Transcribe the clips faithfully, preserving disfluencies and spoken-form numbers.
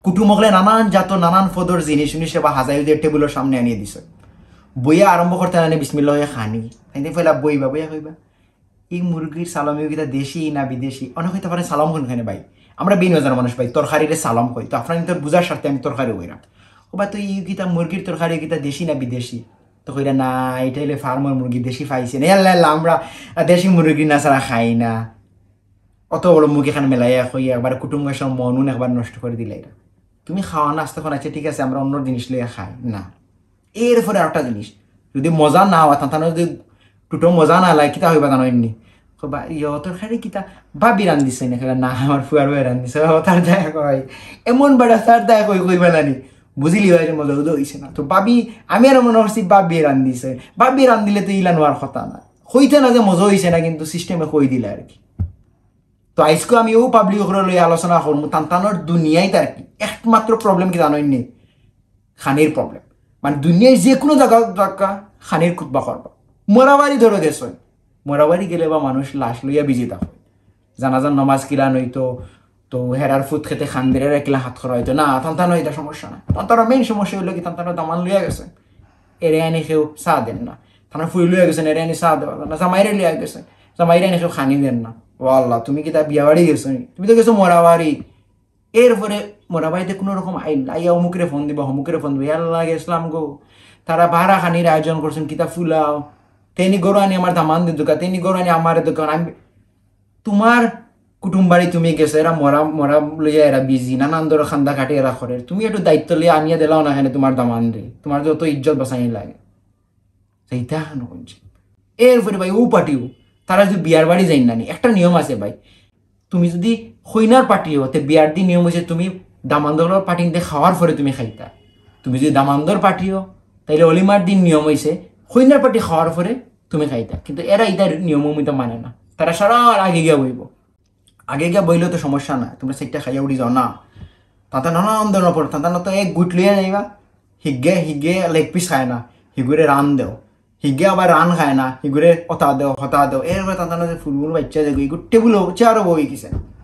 কুটুম অকলে নানান জাতর নানান পদর জিনিস উনিশ এবার হাজাই উজাই টেবিলর সামনে আনিয়া দিছে। বইয়া আরম্ভ করতে নানি বিসমিল্লাহ অইয়া খানি। তাইন তে পয়লা বইবা, বইয়া কইবা, "ই মুরগির সালাম ইউ কিতা দেশি না বিদেশি?" অনেক কইতা পারে, "সালাম কইন কেনে ভাই? আমরা বিন বাজার মানুষ ভাই, তরকারিরে সালাম কই।" তো আপনার কিন্তু বুঝার স্বার্থে আমি তরকারি কইরাম। "ও বা, তো ইউ কিতা মুরগির তরকারি কিতা দেশি না বিদেশি?" তো কইরা, "না, ইটা অইলে ফার্মর মুরগি, দেশি পাইছে না।" "ইয়াল্লা, ইয়াল্লা, আমরা দেশি মুরগি না ছাড়া খাই না।" অত বড় মুখ এখান মেলাইয়া কই, একবার কুটুম গাছর মন উন একবার নষ্ট করি দিলাইরা। তুমি খাওয়া না আস্তে খান, আচ্ছা ঠিক আছে, আমরা অন্য জিনিস লইয়া খাই না। এরপরে আরেকটা জিনিস, যদি মজা না অয়, তান তান যদি টুটো মজা না লাগে, কিতা কইবা জানো এমনি? কইবা, "ইয়ো, তরকারি কিতা ভাবি রান্ধিছে না?" কইবা, "না, আমার ফুয়ার বউয়ে রান্ধিছে।" ও তার দায় কই, এমন বেটা তার দায় কই, কইবা না নি? বুঝিলি ভাই, মজা উদা অইছে না। তো ভাবি, আমি আর মনে করছি ভাবি রান্ধিছে। ভাবি রান্ধিলে তো ইলা নোয়ার কথা না। কইতে না যে মজা অইছে না, কিন্তু সিস্টেমে কই দিলা আর কি। তো আইজকে আমি ও পাবলিক অকলরে লইয়া আলোচনা করমু, তান তানর দুনিয়াইত আর কি। একমাত্র প্রবলেম কি জানো নি? খানির প্রবলেম। মানে দুনিয়ার যে কোনো জাগা, জাগা খানির খুতবা করবা। মরাবাড়ি ধরো গেছইন, মরাবাড়ি গেলে বা মানুষ লাশ লইয়া বিজি থাকে। জানাজার নামাজ কিলান অইতো, তো হেরার ফুত খেতে খান্দিরে কিলা হাত করা অইতো না, তান তানর ইটা সমস্যা না। তান তানর মেইন সমস্যা অইলো কি, তান তানর দামান লইয়া গেছে, এরে আনি কেউ চা দেন না। তান ফুরি লইয়া গেছেন, এরে আনি চা দেওয়া না। জামাইরে লইয়া গেছেন, জামাইরে আনি কেউ খানি দেন না। ও আল্লাহ, তুমি কিতা বিয়া বাড়ি গেছো নি? তুমি তো গেছো মরাবাড়ি। এরপরে মরাবাড়িতে কোনো রকম আইল না, আইয়া অমুকরে ফোন দিবা, অমুকরে ফোন দিবা, "ইয়াল্লা, গেছলাম গো, তারা বারা খানির আয়োজন করছেন, কিতা ফুলাও, তেনি গরু আনি আমার দামান দে দোকান, তেনি গরু আনি আমার দোকান।" আমি, তোমার কুটুম বাড়ি তুমি গেছো, এরা মরা, মরা লইয়া এরা বিজি, নানান ধরো খান্দা কাটি এরা করে, তুমি একটু দায়িত্ব লইয়া আনিয়া দিলাও না কেনে তোমার দামানরে, তোমার যত ইজ্জত বাঁচানি লাগে। সেইটা এখন কইছি। এরপরে ভাই, ও পার্টিও, তারা যদি বিয়ার বাড়ি যাইন না নি, একটা নিয়ম আছে ভাই, তুমি যদি কইনার পার্টি অও, তে বিয়ার দিন নিয়ম অইছে তুমি দামান্দর পার্টিতে খাওয়ার পরে তুমি খাইতা। তুমি যদি দামান্দর পার্টি অও, তাইলে অলিমার দিন নিয়ম অইছে কইনার পার্টি খাওয়ার পরে তুমি খাইতা। কিন্তু এরা ইটার নিয়ম অমিতা মানে না, তারা সারা আগে গিয়া বইব। আগে গিয়া বইলে তো সমস্যা না, তোমরা সেটা খাইয়া উঠি যাও না। তাতে নানান ধরনের পড়ে, তাতে না তো এক গুট লইয়া যাইবা, হিগে হিগে লেগ পিস খায় না, হিগুরে রান দেও, হিগে আবার রান খায় না, হিগুরে অতা দেও, হতা দেও। এরপরে তাতে না যে ফুলগুলো বাচ্চা দেখো, ইগুর টেবিল চেয়ারও বই গেছে না।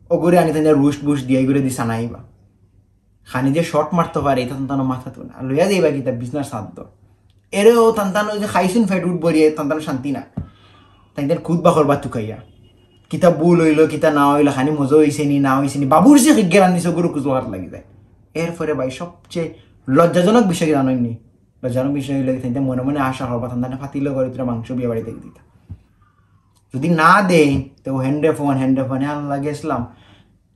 ওগুরে আনি তাই রুস্ট বুস্ট দিয়ে ইগুরে দিছা নাইবা। খানি যে শট মারতে পারে, এটা তান তান মাথা তো না। আর লইয়া যাইবা কিতা বিছনার সাধ্য। এরেও তান তান ওই যে খাইছুন ফেট উঠ বরিয়ে, তান তান শান্তি না। তাই তার খুদ বা করবা তুকাইয়া। কিতা ভুল অইলো, কিতা না অইলো, খানি মজা অইছে নি, না অইছে নি। বাবুর যে গেরান দিছে, ওগুলো কুজো হাত লাগি যায়। এরপরে ভাই সবচেয়ে লজ্জাজনক বিষয় কি জানো নি? লজ্জাজনক বিষয় অইলো কি, তাই মনে মনে আশা করবা, তান তান ফাতিলো করে তোরা মাংস বিয়া বাড়ি থেকে দিতা। যদি না দেয়, তো হ্যান্ডে ফোন, হ্যান্ডে ফোনে আল্লাহ গেছিলাম।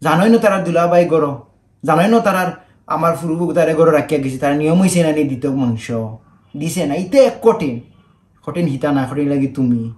জানোই না তারা দুলাভাই গরো, জানোই না তারার আমার ফুরুবুক তারে গরো রাখিয়া গেছি, তারা নিয়ম অইছে না নি দিত মাংস, দিছে না। ইতে এক কঠিন, কঠিন হিতা না, কঠিন লাগি তুমি।